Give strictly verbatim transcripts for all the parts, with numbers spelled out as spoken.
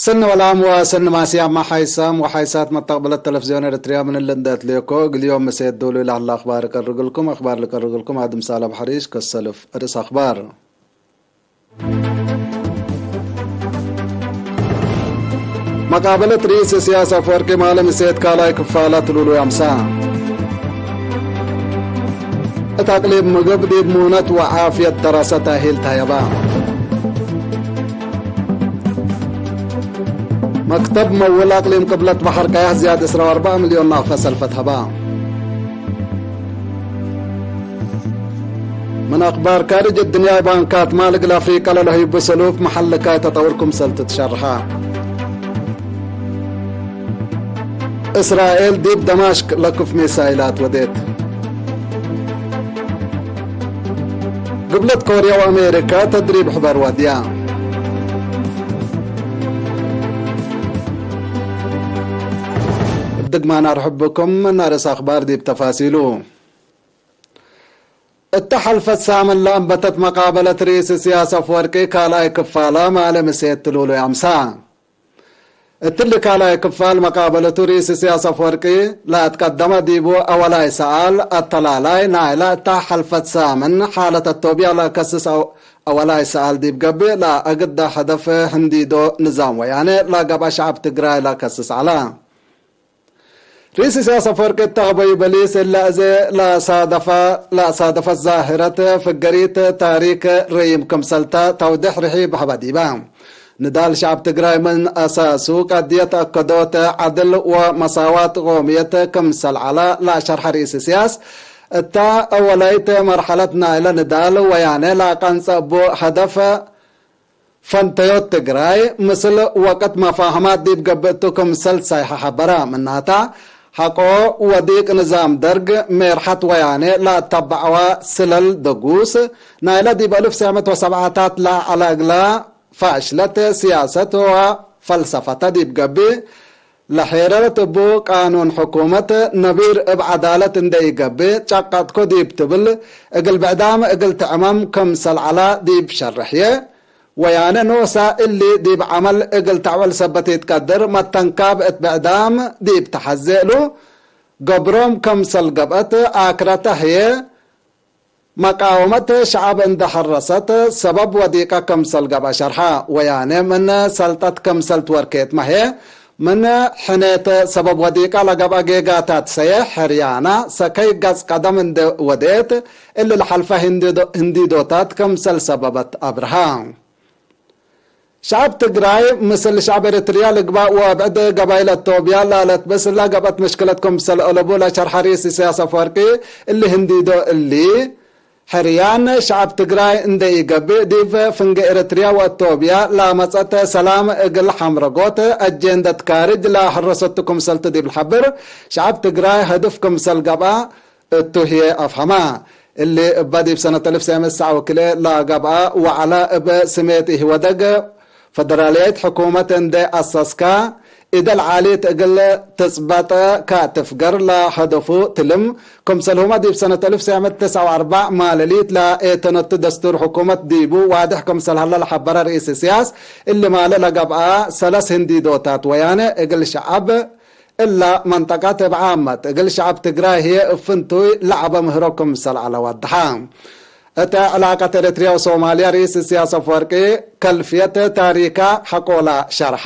ሰኒ ወላም ወሰኒ ማስያም ማሓይሳም ወሓይሳት መተቅብለት ተለፍዝዮን ኤረትርያ ምን እሊ እንዴ እትሌኮ፣ እግል ዮም ምሴት ዶሉ ለሀለ አክባር እቀርግልኩም። አክባር ልቀርግልኩም አድም ሳላም ሐሪሽ ከሰልፍ ርእስ አክባር። መቃበለት ርኢስ እስያስ አፍወርቂ ማለ ምሴት ካልኣይ ክፋላት ሉሉይ አምሳ። እት አቅሊም ምግብ ዲብ ሙነት ወዓፍየት ደረሰ ተእሂል ተሀየባ። መክተብ መውል አቅሊም ቅብለት በሐር ቀያሕ ዝያድ ዕስራ ወአርበዕ ሚልዮን ናቅፈ ሰልፈት ሀባ። ምን አክባር ካርጅ እድንያይ ባንካት ማል እግል አፍሪቀ ለለህይቡ ሰሉፍ መሐል ልካይ ተጠውር ክምሰል ትትሸርሐ። እስራኤል ዲብ ደማሽቅ ለክፍ ሚሳይላት ወዴት። ግብለት ኮርያ ወአሜሪካ ተድሪብ ሕበር ወድያ። እብ ድግማን አርሕብኩም። ናርስ አክባር ዲብ ተፋሲሉ። እተ ሐልፈት ሳምን ለአንበተት መቃበለት ርኢስ እስያስ አፍወርቂ ካልኣይ ክፋላ ማለ ምሴት ትሉሉይ አምሳ። እትሊ ካልኣይ ክፋል መቃበለቱ ርኢስ እስያስ አፍወርቂ ለአትቀደመ ዲቡ አወላይ ሰኣል አተላላይ ናይለ እተ ሐልፈት ሳምን ሓለት አቶብያ ለከስስ አው-፣ አወላይ ሰኣል ዲብ ገብእ ለአግደ ሀደፍ ህንዲዶ ንዛም ወያኔ ለገብአ ሸዐብ ትግራይ ለከስስ ዐለ። ርኢስ እስያስ አፈወርቂ እተ ገበዩ በሊስ እለ አዜ ለሳደፈ፣ ለሳደፈት ዛህረት ፍገሪት ታሪክ ረይም ክምሰልተ ተውድሕ ርሒብ ሀበ ዲበ። ንዳል ሸዐብ ትግራይ ምን አሳሱ ቀድየት አከዶት ዐድል ወመሳዋት ቆምየት ክምሰል ዐለ ለሸርሐ ርኢስ እስያስ፣ እተ አወላይት መርሐለት ናይለ ንዳል ወያኔ ለአቀንጸ እቡ ሀደፍ ፈንተዮት ትግራይ ምስል ወቅት መፋህማት ዲብ ገብእቱ ክምሰል ሳይሐ ሐበረ። ምናተ፣ ሐቆ ወዲቅ ንዛም ደርግ፣ ሜርሐት ወያኔ ለአተበዐወ ስለል ደጉስ፣ ናይለ ዲብ አልፍ ሰዕ ምእት ወሰብዓታት ለዐለ እግለ ፋሽለት ሲያሰት ወፈልሰፈተ ዲብ ገብእ፣ ለሔረረት እቡ ቃኑን ሕኩመት ነቢር እብ ዐዳለት እንዴ ኢገብእ ጨቀጥኮ ዲብ ትብል፣ እግል ብዕዳም እግል ትዕመም ክምሰል ዐለ ዲብ ሸርሕየ። ወያነ ኖሰ እሊ ዲብ ዐመል እግል ተዕወል ሰበት ኢትቀድር፣ መተንካብ እት ብዕዳም ዲብ ተሐዜ እሉ ገብሮም ክምሰል ገብአት፣ አክረተ ህዬ መቃወመት ሸዐብ እንደ ሐረሰት ሰበብ ወዲቀ ክምሰል ገብአ ሸርሐ። ወያነ ምን ሰልጠት ክምሰል ትወርኬትመ ህዬ፣ ምን ሕኔት ሰበብ ወዲቀ ለገብአ ጌጋታት ሰየ ሕርያና ሰከይ ገጽ ቀደም እንደ ወዴት፣ እሊ ለሐልፈ ህንዲዶ-፣ ህንዲዶታት ክምሰል ሰበበት አብርሃ። ሸዐብ ትግራይ ምስል ሸዐብ ኤረትርያ ልግባእ ወብዕድ ገባይል አቶብያ ላለትበስ እላ ገብአት ምሽክለት ክምሰል አለቡ ለሸርሐ ርኢስ ኢሳያስ አፈወርቂ፣ እሊ ህንዲዶ እሊ፣ ሕርያን ሸዐብ ትግራይ እንዴ ኢገብእ፣ ዲብ ፍንጌ ኤረትርያ ወአቶብያ ለአመጸት ሰላም እግል ሐምረጎት አጄንደት ካርጅ ለሐረሰቱ ክምሰልቱ ዲብ ለሐብር፣ ሸዐብ ትግራይ ሀድፍ ክምሰል ገብአ እቱ ህዬ አፍሀማ። እሊ እበ ዲብ ሰነት አልፍ ሰዕ ምእት ሰዕ ወክልኤ ለገብአ ወዐለ እብ ስሜት ኢህወደግ ፈደራልያይት ሕኩመት እንዴ አሰስከ፣ ኢደል ዓሊት እግል ትጽበጥ ከትፍገር ለሀደፉ ትልም፣ ክምሰልሁመ ዲብ ሰነት አልፍ ሰዕ ምእት ተስዐ ወአርበዕ ማለሊት ለኤተነቱ ደስቱር ሕኩመት ዲቡ ዋድሕ ክምሰል ሀለ ለሐበረ ርኢስ እስያስ፣ እሊ ማለ ለገብአ ሰለስ ህንዲዶታት ወያነ እግል ሸዐብ እላ መንጠቀት እብ ዓመት እግል ሸዐብ ትግራይ ህዬ እብ ፍንቱይ ለዐበ ምህሮ ክምሰል ዐለ ወድሐ። እተ ዕላቀት ኤረትርያ ወሶማልያ ርኢስ እስያስ አፈወርቂ ከልፍየት ታሪካ ሐቆላ ሸርሐ።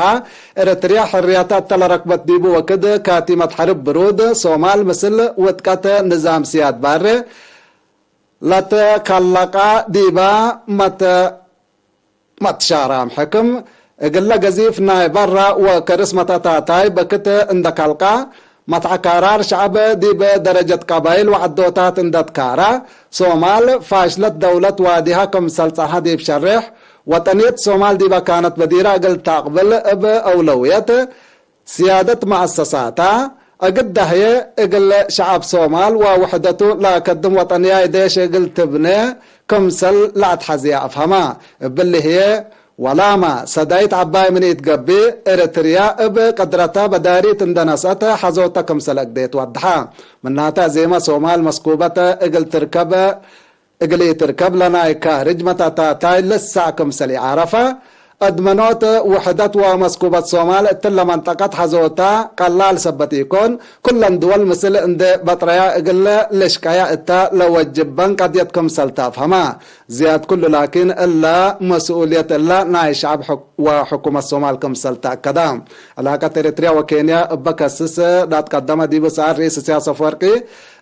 ኤረትርያ ሕርያታ እተ ለረክበት ዲቡ ወክድ ካቲመት ሐርብ ብሩድ ሶማል ምስል ውድቀት ንዛም ስያድ ባሬ ለትከለቀ ዲበ መት መትሻራም ሕክም እግለ ገዚፍ ናይ በራ ወከርስ መተታታይ በክት እንደ ከልቀ፣ መትዐ ካራር ሸዐብ ዲብ ደረጀት ቀባይል ወዐዶታት እንደ ትካረ፣ ሶማል ፋሽለት ደውለት ዋዲሃ ክምሰል ጸንሐ ዲብ ሸሬሕ፣ ወጠንየት ሶማል ዲበ ካነት በዲረ እግል ተአቅብል እብ አውለውየት፣ ስያደት መአሰሳታ፣ እግል ደህየ እግል ሸዐብ ሶማል ወውሕደቱ ለአከድም ወጠንያይ ዴሽ እግል ትብኔ ክምሰል ለአትሐዝየ አፍሀማ። እብሊ ህዬ፣ ወላመ ሰዳይት ዐባይ ምን ኢትገብእ፣ ኤረትርያ እብ ቅድረተ በዳሪት እንደ ነስአት ሐዞተ ክምሰል አግዴት ወድሐ። ምናተ፣ አዜመ ሶማል መስኩበተ እግል ትርከብ እግል ኢትርከብ ለናይ ካርጅ መተታታይ ልሳዕ ክምሰል ኢዓረፈ፣ አድመኖት ውሕደት ወመስኩበት ሶማል እትለ መንጠቀት ሐዞታ ቀላል ሰበት ኢኮን፣ ኩለን ድወል ምስል እንዴ በጥረያ እግል ልሽቀያ እተ ለወጅበን ቀድየት ክምሰል ተአፍሀመ። ዝያድ ኩሉ ላኪን እለ መስኡልየት እለ ናይ ሸዐብ ሕክ-፣ ወሕኩመት ሶማል ክምሰል ተአከደ። ዕላቀት ኤረትርያ ወኬንያ እበ ከስስ ላትቀደመ ዲቡ ሰኣል ርኢስ ኢሳያስ አፈወርቂ፣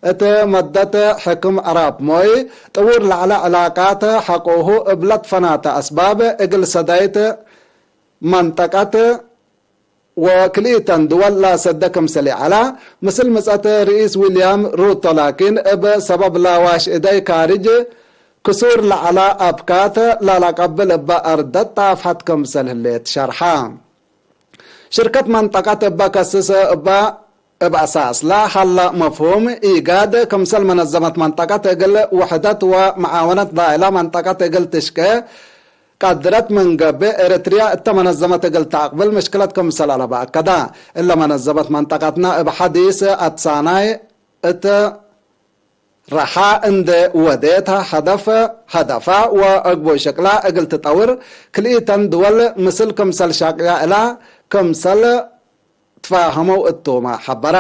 እት መደት ሕክም ዕራብ ሞይ ጥውር ለዐለ ዕላቃት ሐቆሁ እብ ለትፈናተ አስባብ እግል ሰዳይት መንጠቀት ወክልኢተን ድወል ለአሰደ ክምሰል ይዐላ። ምስል ምጸት ርኢስ ዊልያም ሩቶ ላኪን፣ እብ ሰበብ ለዋሽ እደይ ካርጅ ክሱር ለዐላ አብካት ላለአቀብል እበ አርደት ጣፍሐት ክምሰል ህሌት ሸርሐ። ሽርከት መንጠቀት እበ ከስስ እበ እብ አሳስለ ሀለ መፍሁም፣ ኢጋድ ክምሰል መነዘመት መንጠቀት እግል ውሕደት ወመዓወነት ዳይላ መንጠቀት እግል ትሽቄ ቀድረት ምን ገብእ፣ ኤረትርያ እተ መነዘመት እግል ተአቅብል ምሽክለት ክምሰል አለበ አከደ። እለ መነዘመት መንጠቀትነ እብ ሐዲስ አትሳናይ እት ረሓ እንዴ ወዴት ሀደፍ፣ ሀደፋ ወአግቦይ ሸቅላ እግል ትጠውር፣ ክልኢተን ድወል ምስል ክምሰል ሻቅያ እላ ክምሰል ትፋሀመው እቶመ ሐበረ።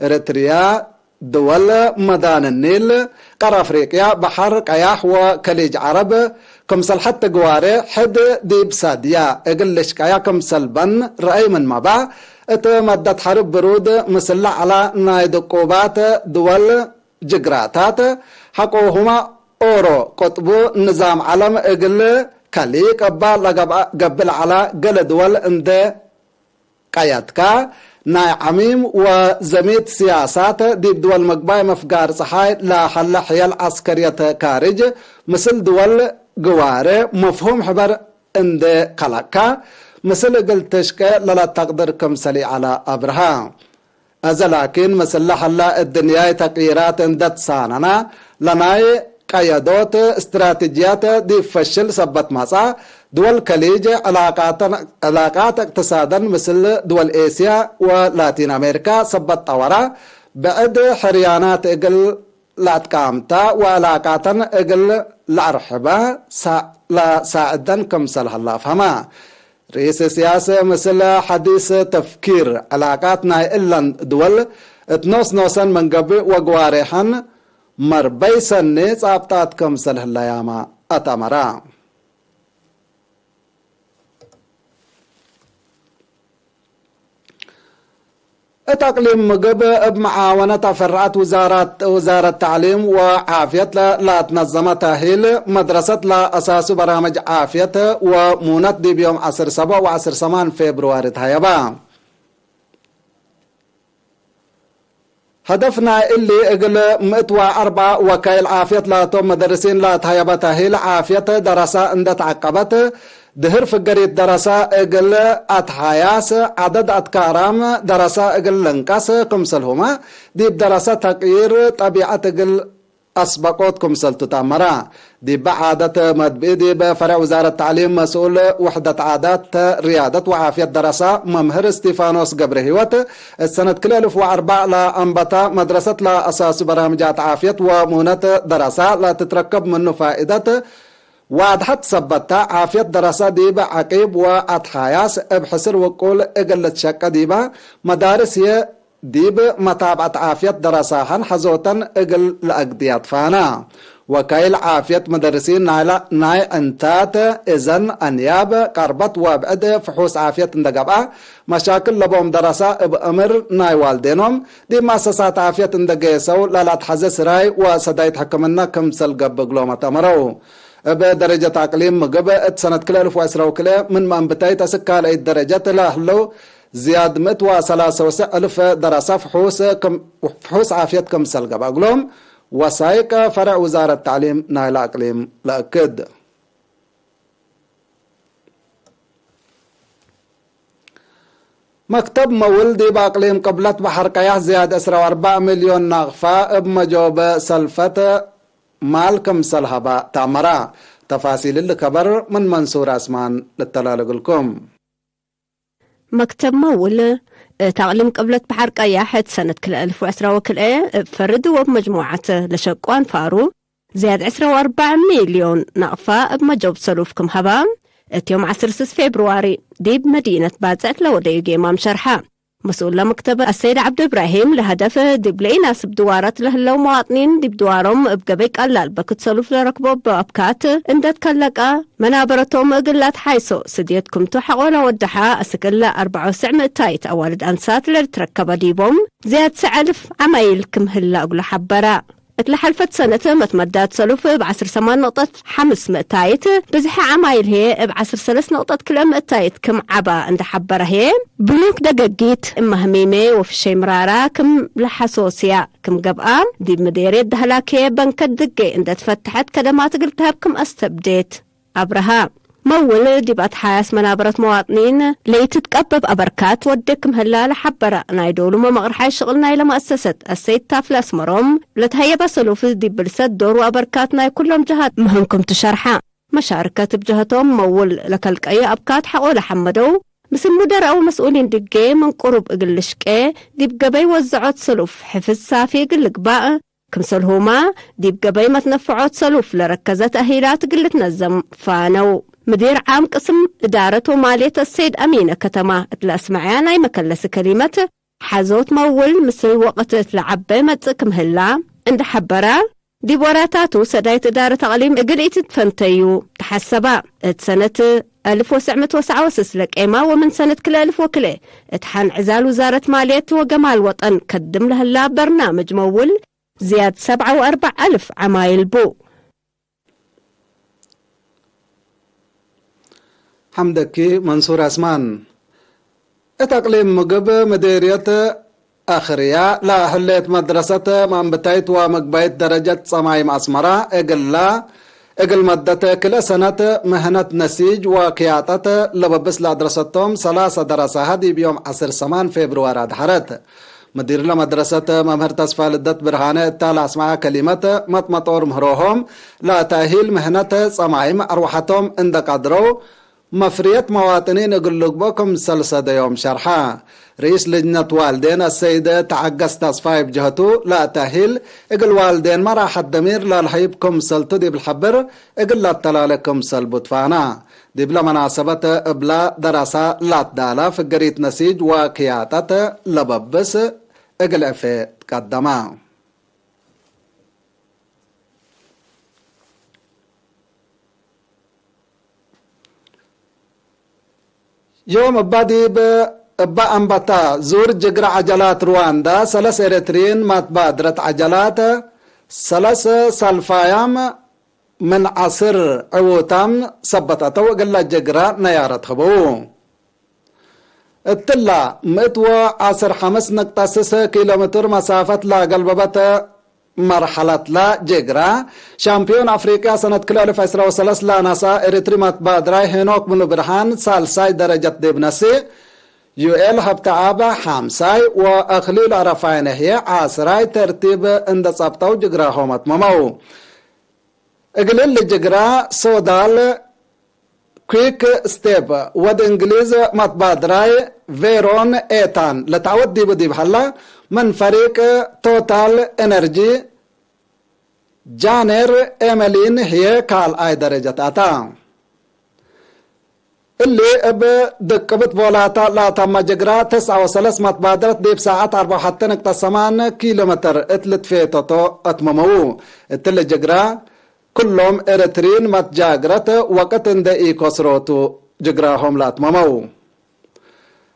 ኤረትርያ ድወል መዳን ኒል፣ ቀር አፍሪቅያ፣ በሐር ቀያሕ ወከሊጅ ዐረብ ክምሰል ሐቲ ግዋሬ ሕድ ዲብ ሳድያ እግል ልሽቀያ ክምሰል በን ረአይ ምንመ በ፣ እት መደት ሐርብ ብሩድ ምስለ ዐላ ናይ ድቁባት ድወል ጅግራታት ሐቆሁመ ኦሮ ቅጥቡ ንዛም ዐለም እግል ከሊቅ እባ ለገብአ ገብእ ለዐላ ገሌ ድወል እንዴ ቀየትከ፣ ናይ ዐሚም ወዘሚት ስያሳት ዲብ ድወል ምግባይ መፍጋር ጸሓይ ለሀለ ሕየል ዐስከርየት ካርጅ ምስል ድወል ግዋሬ መፍሁም ሕበር እንዴ ከለከ፣ ምስል እግል ትሽቄ ለለተቅድር ክምሰል ኢዐለ አብርሀ። አዘ ላኪን፣ ምስለ ሀለ እድንያይ ተቅይራት እንዴ ትሳነነ፣ ለናይ ቀየዶት እስትራቲጅያት ዲብ ፈሽል ሰበት መጽአ። ድወል ከሊጅ ዕላቃተን፣ ዕላቃት እቅትሳደን ምስል ድወል ኤስያ ወላቲን አሜሪካ ሰበት ጠወረ፣ ብዕድ ሕርያናት እግል ለአትቃምታ ወዕላቃተን እግል ለአርሕበ ሳ-፣ ለሳዕደን ክምሰል ሀለ አፍሀመ። ርኢስ ኢሳያስ ምስል ሐዲስ ተፍኪር ዕላቃት ናይ እለን ድወል እት ኖስ ኖሰን ምን ገብእ ወግዋሬሐን መርበይ ሰኒ ጻብጣት ክምሰል ህለያመ አትአመረ። እት አቅሊም ምግብ እብ መዓወነት አፈርዐት ውዛራት፣ ውዛረት ተዕሊም ወዓፍየት ለ-፣ ለአትነዘመ ተእሂል መድረሰት ለአሳሱ በራምጅ ዓፍየት ወሙነት ዲብ ዮም ዐስር ሰቦዕ ወዐስር ሰማን ፌብርዋሪ ተሀየበ። ሀደፍ ናይ እሊ እግል ምእት ወአርበዕ ወካይል ዓፍየት ላቶም መደርሲን ለአትሀየበ ተእሂል ዓፍየት ደረሰ እንዴ ተዐቀበት፣ ድህር ፍገሪት ደረሰ እግል አትሃያስ፣ ዐደድ አትካራም ደረሰ እግል ልንቀስ ክምሰልሁመ፣ ዲብ ደረሰ ተቅይር ጠቢዐት እግል አስበቆት ክምሰልቱ ተአመረ። ዲበ ዓደት መድብኢ ዲብ ፈሬዕ ውዛረት ተዕሊም መስኡል ውሕደት ዓዳት ተ ርያደት ወዓፍየት ደረሳ መምህር እስቲፋኖስ ገብረህይወት፣ እት ሰነት ክልኤ እልፍ ወአርበዕ ለአንበታ መድረሰት ለአሳሱ በራምጃት ዓፍየት ወሙነት ደረሳ ለትትረከብ ምኑ ፋኢደት ወአድሐት ሰበታ፣ ዓፍየት ደረሳ ዲብ ዐቂብ ወአትሓያስ እብ ሕስር ውቁል እግል ልትሸቀ ዲበ መዳርስ ህዬ ዲብ መታብዐት ዓፍየት ደረሳሀን ሐዞተን እግል ለአግድያ ትፋና። ወካይል ዓፍየት መደርሲን ናይላ ናይ ዕንታት፣ እዘን፣ አንያብ፣ ቀርበት ወብዕድ ፍሑስ ዓፍየት እንደ ገብአ፣ መሻክል ለቦም ደረሳ እብ እምር ናይ ዋልዴኖም ዲብ መአሰሳት ዓፍየት እንደ ጌሰው ለለአትሐዜ ስራይ ወሰዳይት ሕክምና ክምሰል ገብእ እግሎም አተመረው። እብ ደረጀት አቅሊም ምግብ እት ሰነት ክልኤ እልፍ ወዕስራ ወክልኤ ምን መንብታይት አስክ ካልአይት ደረጀት ለህለው ዝያድ ምእት ወሰላሰ ወሰዕ እልፍ ደረሳ ፍሑስ ክም-፣ ፍሑስ ዓፍየት ክምሰል ገብአ እግሎም ወሳይቅ ፈረዕ ውዛረት ተዕሊም ናይለ አቅሊም ለአክድ። መክተብ መውል ዲብ አቅሊም ቅብለት በሐር ቀያሕ ዝያድ ዕስራ ወአርበዕ ሚልዮን ናቅፋ እብ መጆበ ሰልፈት ማል ክምሰል ሀባ ተአመረ። ተፋሲል እሊ ከበር ምን መንሱር አስማን ልተላል እግልኩም። መክተብ መውል እት አቅሊም ቅብለት በሐር ቀያሕ እት ሰነት ክልኤ እልፍ ወዕስራ ወክልኤ እብ ፈርድ ወእብ መጅሙዐት ለሸቁ አንፋሩ ዝያድ ዕስራ ወአርበዕ ሚልዮን ናቅፋ እብ መጆብ ሰሉፍ ክም ሀባ፣ እት ዮም ዐስር ስስ ፌብርዋሪ ዲብ መዲነት ባጽዕት ለወደዩ ጌማም ሸርሐ። መስኡል ለመክተብ አሰይድ ዐብዱ እብራሂም፣ ለሀደፍ ዲብ ለኢናስብ ድዋራት ለህለው መዋጥኒን ዲብ ድዋሮም እብ ገበይ ቀላል በክት ሰሉፍ ለረክቦ አብካት እንደ ትከለቀ፣ መናበረቶም እግል ለአትሓይሶ ስድየት ክምቱ ሐቆ ለወደሐ። አስክ እለ አርበዕ ወስዕ ምእታይት አዋልድ አንሳት ለልትረከበ ዲቦም ዝያድ ሰዕ እልፍ ዐማይል ክም ህለ እግሉ ሐበረ። እት ለሐልፈት ሰነት መትመዳት ሰሉፍ እብ ዐስር ሰማን ነቅጠት ሐምስ ምእታይት፣ ብዝሐ ዐማይል ህዬ እብ ዐስር ሰለስ ነቅጠት ክልኤ ምእታይት ክም ዐባ እንደ ሐበረ ህዬ፣ ብኑክ ደገጊት እመ ህሚሜ ወፍሸይ ምራራ ክም ለሐሶስያ ክም ገብአ፣ ዲብ ምዴርየት ደህላክ ህዬ በንከት ድጌ እንደ ትፈተሐት ከደማት እግል ተሀብ ክም አስተብዴት። አብረሃ መውል ዲብ አትሓያስ መናበረት መዋጥኒን ለኢትትቀበብ አበርካት ወዴ ክም ህላ ለሐበረ ናይ ዶሉ መመቅርሓይ ሽቅል ናይለ መአሰሰት አሰይድ ታፍለ አስመሮም፣ ለተሀየበ ሰሉፍ ዲብ ብልሰት ዶር ወአበርካት ናይ ኩሎም ጀሃት ምህም ክምቱ ሸርሐ። መሻርከት እብ ጀሀቶም መውል ለከልቀዩ አብካት ሐቆ ለሐመደው፣ ምስል ሙደረእ ወመስኡሊን ድጌ ምን ቅሩብ እግል ልሽቄ፣ ዲብ ገበይ ወዘዖት ሰሉፍ ሕፍዝ ሳፊ እግል ልግባእ፣ ክምሰልሁመ፣ ዲብ ገበይ መትነፈዖት ሰሉፍ ለረከዘ ተእሂላት እግል ልትነዘም ፋነው። ምዲር ዓም ቅስም እዳረት ወማልየት አሰይድ አሚነ ከተማ እት ለአስመዐያ ናይ መከለሲ ከሊመት፣ ሐዞት መውል ምስል ወቅት እት ለዐበ መጽእ ክም ህላ እንደ ሐበረ፣ ዲብ ወራታቱ ሰዳይት እዳረት አቅሊም እግል ኢትትፈንተዩ ተሐሰበ። እት ሰነት አልፍ ወስዕ ምእት ወሰዓ ወስስ ለቄማ ወምን ሰነት ክልኤ አልፍ ወክልኤ እት ሐን ዕዛል ውዛረት ማልየት ወገማል ወጠን ከድም ለህላ በርናምጅ መውል ዝያድ ሰብዓ ወአርበዕ አልፍ ዐማይል ቡ። ሐምደኪ መንሱር ዐስማን። እት አቅሊም ምግብ ምዴርየት አክርያ ለህሌት መድረሰት መአንብታይት ወምግባይት ደረጀት ጸማይም አስመራ፣ እግላ እግል መደት ክልኤ ሰነት ምህነት ነሲጅ ወክያጠት ለበብስ ለአድረሰቶም ሰላሰ ደረሳሀ ዲብ ዮም ዐስር ሰማን ፌብርዋር አድሐረት። ምዲር ለመድረሰት መምህር ተስፋ ልደት ብርሃነ እታ ለአስመዐ ከሊመት፣ መጥመጦር ምህሮሆም ለተእሂል ምህነት ጸማይም አርወሐቶም እንደ ቀድረው፣ መፍርየት መዋጥኒን እግል ልግበእ ክምሰል ሰደዮም ሸርሐ። ርኢስ ልጅነት ዋልዴን አሰይደ ተዐገስ ተስፋይ እብ ጀህቱ፣ ለተእሂል እግል ዋልዴንመ ራሐት ደሚር ለልሀይብ ክምሰልቱ ዲብ ልሐብር፣ እግል ለአተላሌ ክምሰል ቡ ትፋና። ዲብለ መናሰበት እብላ ደረሳ ላትዳላ ፍገሪት ነሲጅ ወክያጠት ለበብስ እግል ዕፌ ትቀደመ። ዮም እባ ዲብ እባ አንበታ ዙር ጅግረ ዐጀላት ሩዋንዳ፣ ሰለስ ኤረትርዪን ማትባድረት ዐጀላት፣ ሰለስ ሰልፋያም ምን ዐስር ዕዉታም ሰበት አተው እግለ ጅግረ ነያረት ሀበው። እትላ ምእት ወዐስር ሐምስ ነቅጠ ስስ ኪሎ ሜትር መሳፈት ለአገልበበት መርሐለትለ ጅግረ፣ ሻምፒዮን አፍሪቅያ ሰነት ክልኤ አልፍ ዕስራ ወሰለስ ለአናሰ ኤሪትሪ መትባድራይ ሄኖክ ሙሉብርሃን ሳልሳይ ደረጀት ዲብ ነስእ፣ ዩኤል ሀብተአብ ሐምሳይ ወአክሊሉ አረፋይነ ህዬ ዐስራይ ተርቲብ እንደ ጸብጠው ጅግራሆም አትመመው። እግል እሊ ጅግራ ሶዳል ኩክ ስቴፕ ወድ እንግሊዝ መትባድራይ ቬሮን ኤታን ለተዐወት ዲቡ ዲብ ሀላ፣ ምን ፈሪቅ ቶታል ኤነርጂ ጃኔር ኤመሊን ህዬ ካልኣይ ደረጀት አታ። እሊ እብ ድቅብት ቦላታ ለአተመ ጅግራ፣ ተስዐ ወሰለስ መትባድረት ዲብ ሳዐት አርበዕ ወሐተ ነቅጠ ሰማን ኪሎ ሜትር እት ልትፌተቶ አትመመዉ። እትሊ ጅግራ፣ ክሎም ኤረትርዪን መትጃግረት ወቅት እንዴ ኢኮስሮቱ ጅግራሆም ለአትመመው።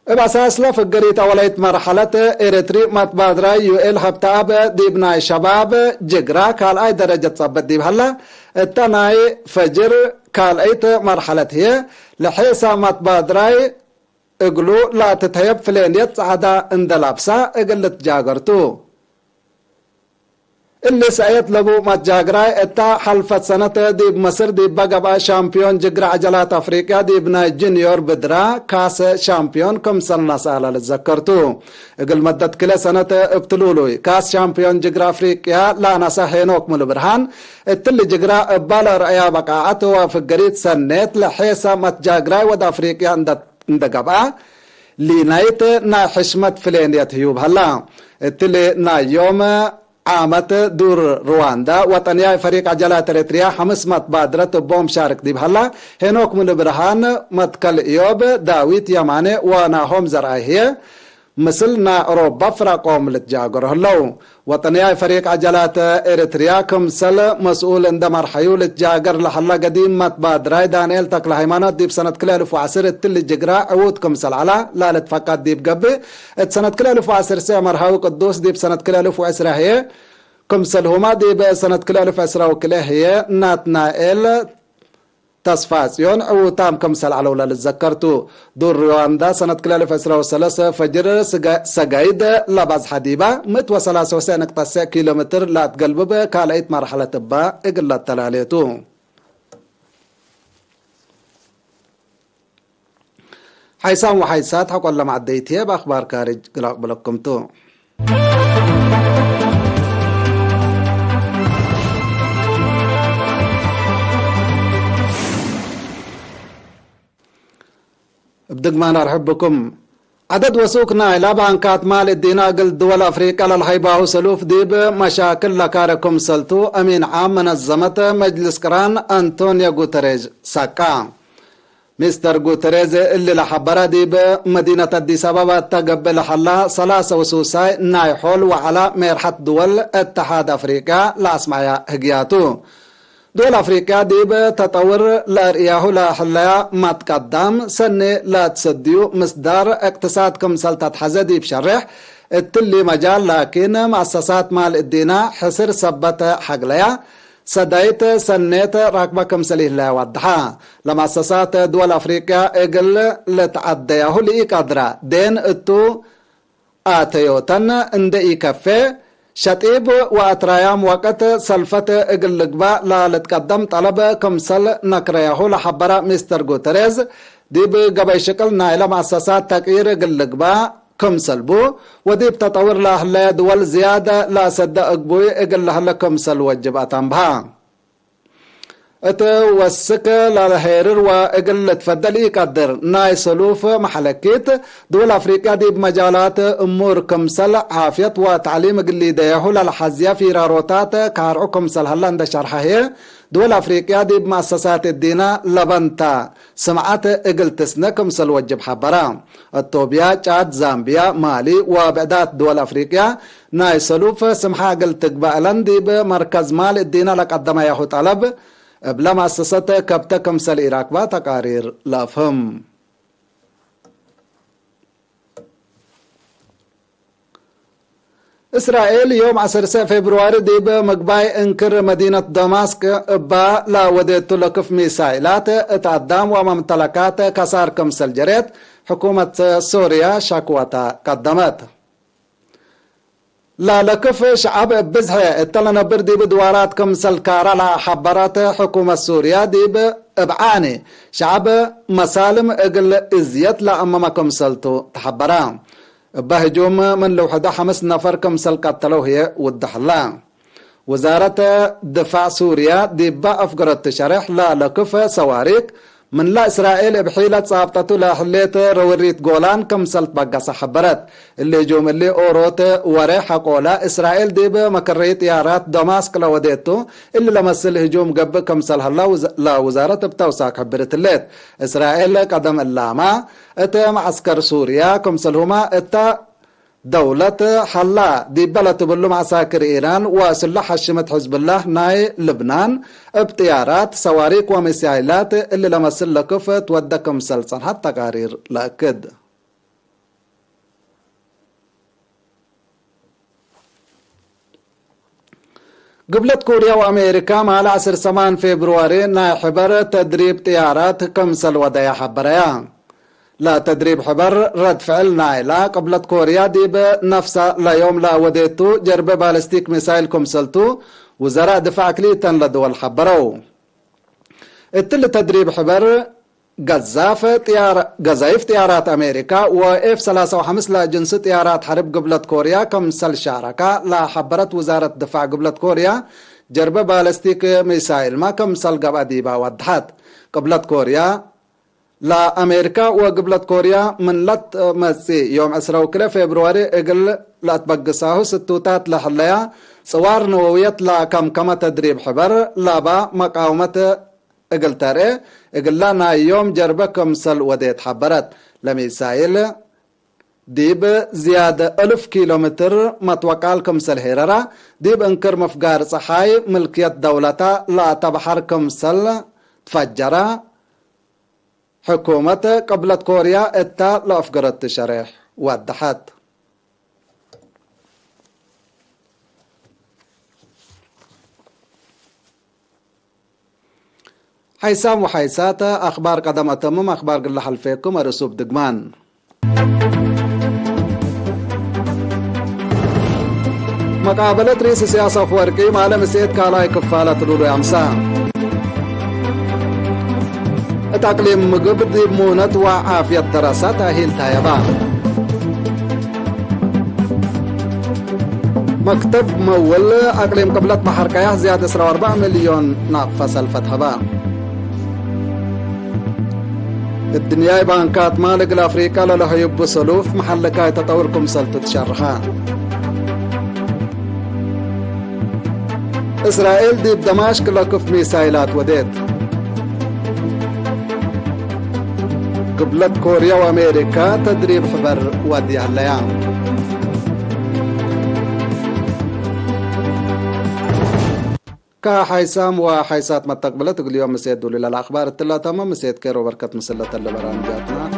እብ አሳስለ ፍግሪት አወላይት መርሐለት ኤረትሪ መትባድራይ ዩኤል ሀብተአብ ዲብ ናይ ሸባብ ጅግራ ካልኣይ ደረጀት ጸብጥ ዲብ ሀለ፣ እተ ናይ ፈጅር ካልኣይት መርሐለት ህዬ ለሔሳ መትባድራይ እግሉ ለትትሀየብ ፍሌንየት ጸዕዳ እንዴ ለብሳ እግል ልትጃገር ቱ። እሊ ሰእየት ለቡ መትጃግራይ እታ ሐልፈት ሰነት ዲብ መስር ዲበ ገብአ ሻምፕዮን ጅግረ ዐጀላት አፍሪቅያ ዲብ ናይ ጅንዮር ብድራ ካስ ሻምፕዮን ክምሰል ነስአ ለልትዘከር ቱ። እግል መደት ክልኤ ሰነት እብ ትሉሉይ ካስ ሻምፕዮን ጅግረ አፍሪቅያ ለአነሰ ሄኖክ ሙሉብርሃን፣ እትሊ ጅግረ እባ ለአርአያ በቃዐት ወፍገሪት ሰኔት ለሔሰ መትጃግራይ ወድ አፍሪቅያ እንደ እንደ ገብአ፣ ሊናይት ናይ ሕሽመት ፍሌንየት ህዩብ ሀላ። እትሊ ናይ ዮም ዓመት ዱር ርዋንዳ ወጠንያይ ፈሪቅ ዐጀላት ኤረትርያ ሐምስ መትባድረት እቦም ሻርክ ዲብ ሀላ፣ ሄኖክ ሙሉብርሃን፣ መትከል እዮብ፣ ዳዊት የማኔ ወናሆም ዘርአይ ህዬ፣ ምስል ናይ ኦሮባ ፍራቆም ልትጃገሩ ህለው። ወጠንያይ ፈሪቅ ዐጀላት ኤረትርያ ክምሰል መስኡል እንደ መርሐዩ ልትጃገር ለሀላ ገዲም መትባድራይ ዳንኤል ተክለሃይማኖት ዲብ ሰነት ክልኤ እልፍ ወዐስር እትሊ ጅግራ ዕዉት ክምሰል ዐላ ላልትፈቀድ ዲብ ገብእ፣ እት ሰነት ክልኤ እልፍ ወዐስር ሰዕ መርሐዊ ቅዱስ ዲብ ሰነት ክልኤ እልፍ ወዕስራ ህዬ ክምሰልሁመ ዲብ ሰነት ክልኤ እልፍ ዕስራ ወክልኤ ህዬ ናትናኤል ተስፋጽዮን ዕዉታም ክምሰል ዐለው ለልትዘከር ቱ። ዱር ርዋንዳ ሰነት ክልኤ እልፍ ዕስራ ወሰለስ ፈጅር ስገ-፣ ሰጋይድ ለበዝሐ ዲባ ምእት ወሰላሰ ወሰዕ ንቅጠት ሰዕ ኪሎ ሜትር ለአትገልብብ ካልአይት መርሐለት እባ እግል ለተላሌ ቱ። ሐይሳም ወሐይሳት ሐቆለ መዐደይት ህዬ እብ አክባር ካርጅ ግል አቅብለኩም ቱ። እብ ድግማን አርሕብ ብኩም። ዐደድ ወሱክ ናይላ ባንካት ማል እዲና እግል ድወል አፍሪቀ ለልሀይባሁ ሰሉፍ ዲብ መሻክል ለካረ ክምሰልቱ፣ አሚን ዓም መነዘመት መጅልስ ቅራን አንቶንዮ ጉተሬዝ ሰቃ። ሚስተር ጉተሬዝ እሊ ለሐበረ፣ ዲብ መዲነት አዲስ አበባ እተ ገብእ ለሐላ ሰላሰ ወሱሳይ ናይ ሖል ወዐላ ሜርሐት ድወል እተሓድ አፍሪቅያ ለአስመዐያ ህግያቱ። ድወል አፍሪቅያ ዲብ ተጠውር ለአርእያሁ ለህለያ መትቀዳም ሰኒ ለትሰድዩ፣ ምስዳር እቅትሳድ ክምሰል ተትሐዘ ዲብ ሸሬሕ እትሊ መጃል፣ ላኪን መአሰሳት ማል እዲና ሕስር ሰበት ሐግለያ፣ ሰዳይት ሰኔት ራክበ ክምሰል ኢህለያ ወድሐ። ለመአሰሳት ድወል አፍሪቅያ እግል ልትዐደያሁ ለኢቀድራ ዴን እቱ አተዮተን እንዴ ኢከፌ፣ ሸጢብ ወአትራያም ወቅት ሰልፈት እግል ልግባእ ለልትቀደም ጠለብ ክምሰል ነክረያሁ ለሐበረ ሚስተር ጉተሬዝ፣ ዲብ ገበይ ሽቅል ናይለ መአሰሳት ተቅይር እግል ልግባእ ክምሰል ቡ፣ ወዲብ ተጠውር ለህለ ድወል ዝያደ ለአሰደ እግቡይ እግል ለህለ ክምሰል ወጅብ አተንብሀ። እት ወስክ ለልሄርር ወእግል ልትፈደል ኢቀድር። ናይ ሰሉፍ መሐለኪት፣ ድወል አፍሪቅያ ዲብ መጃላት እሙር ክምሰል ዓፍየት ወተዕሊም እግል ሊደየሁ ለልሐዝየ ፊራሮታት ከአርዑ ክምሰል ሀለ እንደ ሸርሐ ህዬ፣ ድወል አፍሪቅያ ዲብ መአሰሳት እዲነ ለበንተ ስምዐት እግል ትስነ ክምሰል ወጅብ ሐበረ። እቶብያ፣ ጫድ፣ ዛምብያ፣ ማሊ ወብዕዳት ድወል አፍሪቅያ ናይ ሰሉፍ ስምሐ እግል ትግበእ እለን ዲብ መርከዝ ማል እዲነ ለቀደመያሁ ጠለብ፣ እብለ መአሰሰት ከብተ ክምሰል ኢራክባ ተቃሪር ለአፍህም። እስራኤል ዮም ዐሰርሰ ፌብርዋሪ ዲብ ምግባይ እንክር መዲነት ደማስቅ እባ ለወዴቱ ለክፍ ሚሳይላት እት አዳም ወመምተለካት ከሳር ክምሰል ጀሬት ሕኩመት ሶርያ ሸክወተ ቀደመት። ለለክፍ ሸዐብ እብ ብዝሐ እተ ለነብር ዲብ ድዋራት ክምሰል ካራ ለሐበረት ሕኩመት ሱርያ፣ ዲብ እብ ዓኒ ሸዐብ መሳልም እግል እዝየት ለአመመ ክምሰልቱ ተሐበረ። እበ ህጁም ምን ልውሕዶ ሐምስ ነፈር ክምሰል ቀተለው ህዬ ውድሐ ህለ። ውዛረት ድፋዕ ሱርያ ዲበ አፍገረቱ ሸሬሕ፣ ለለክፍ ሰዋሪክ ምንለ እስራኤል እብ ሒለት ጻብጠቱ ለህሌት ረውሪት ጎላን ክምሰል ትበገሰ ሐበረት። እሊ ህጁም እሊ ኦሮት ወሬሕ ሐቆለ እስራኤል ዲብ መከረይ ጥያራት ደማስቅ ለወዴቱ እሊ ለመስል ህጁም ገብእ ክምሰል ሀላ ውዘ-፣ ለውዛረት እብ ተውሳክ ሕብርት ህሌት። እስራኤል ቀደም እላማ እት መዐስከር ሱርያ ክምሰልሁመ እተ ደውለት ሀላ ዲበ ለትብሉ መዐሳክር ኢራን ወስሉሕ ሐሽመት ሕዝብላህ ናይ ልብናን እብ ጥያራት፣ ሰዋሪክ ወሚሳይላት እሊ ለመስል ለክፍ ትወደ ክምሰል ጸንሐት ተቃሪር ለአክድ። ግብለት ኮርያ ወአሜሪካ ማለ ዐስር ሰማን ፌብርዋሪ ናይ ሕበር ተድሪብ ጥያራት ክምሰል ወደየ ሐበረያ። ለተድሪብ ሕበር ረድ ፍዕል ናይላ ቅብለት ኮርያ ዲብ ነፍሰ ለዮም ለወዴቱ ጀርበ ባለስቲክ ሚሳይል ክምሰልቱ ውዘራእ ድፋዕ ክልኢተን ለድወል ሐበረው። እትሊ ተድሪብ ሕበር ገዛፍ ጥያር-፣ ገዛይፍ ጥያራት አሜሪካ ወኤፍ ሰላሳ ወሐምስ ለጅንሱ ጥያራት ሐርብ ግብለት ኮርያ ክምሰል ሻረካ ለሐበረት ውዛረት ድፋዕ ግብለት ኮርያ፣ ጀርበ ባለስቲክ ሚሳይልመ ክምሰል ገብአ ዲባ ወድሐት። ቅብለት ኮርያ ለአሜሪካ ወግብለት ኮርያ ምን ለትመጽእ ዮም ዕስራ ወክልኤ ፌብርዋሪ እግል ለአትበግሳሁ ስቱታት ለህለያ ጽዋር ነወውየት ለከምከመ ተድሪብ ሕበር ለባ መቃውመት እግል ተርኤ እግላ ናይ ዮም ጀርበ ክምሰል ወዴት ሐበረት። ለሚሳይል ዲብ ዝያድ እልፍ ኪሎ ምትር መትወቃል ክምሰል ሄረራ፣ ዲብ እንክር ምፍጋር ጸሓይ ምልክየት ደውለታ ለአተብሐር ክምሰል ትፈጀራ፣ ሕኩመት ቅብለት ኮርያ እታ ለአፍገረቱ ሸሬሕ ወደሐት። ሓይሳም ወሓይሳት አኽባር ቀደም አተምም፣ አኽባር ግለ ሐልፌኩም አርእሱብ ድግማን። መቃበለት ርኢስ እስያስ አፍወርቂ ማለ ምሴት ካልኣይ ክፋለት ሉሉይ አምሳ። እት አቅሊም ምግብ ዲብ ሙነት ወዓፍየት ደረሳ ተእሂል ታየባ። መክተብ መውል አቅሊም ቅብለት በሐር ቀያሕ ዝያድ ዕስራ ወአርበዕ ሚልዮን ናቅፈ ሰልፈት ሀባ። እድንያይ ባንካት ማል እግል አፍሪቀ ለለሀዩቡ ሰሉፍ መሐለካይ ተጠውር ክምሰልቱ ትሸርሐ። እስራኤል ዲብ ደማሽቅ ለክፍ ሚሳይላት ወዴት። ግብለት ኮርያ ወአሜሪካ ተድሪብ ሕበር ወድያ ህለያ። ከሐይሳም ወሐይሳት መተቅብለት እግል ዮም ምሴት ዱሉለ ለአኽባር እትላ ተመ ምሴት ኬር ወበርከት ምስለ ተለ በራምጃትና።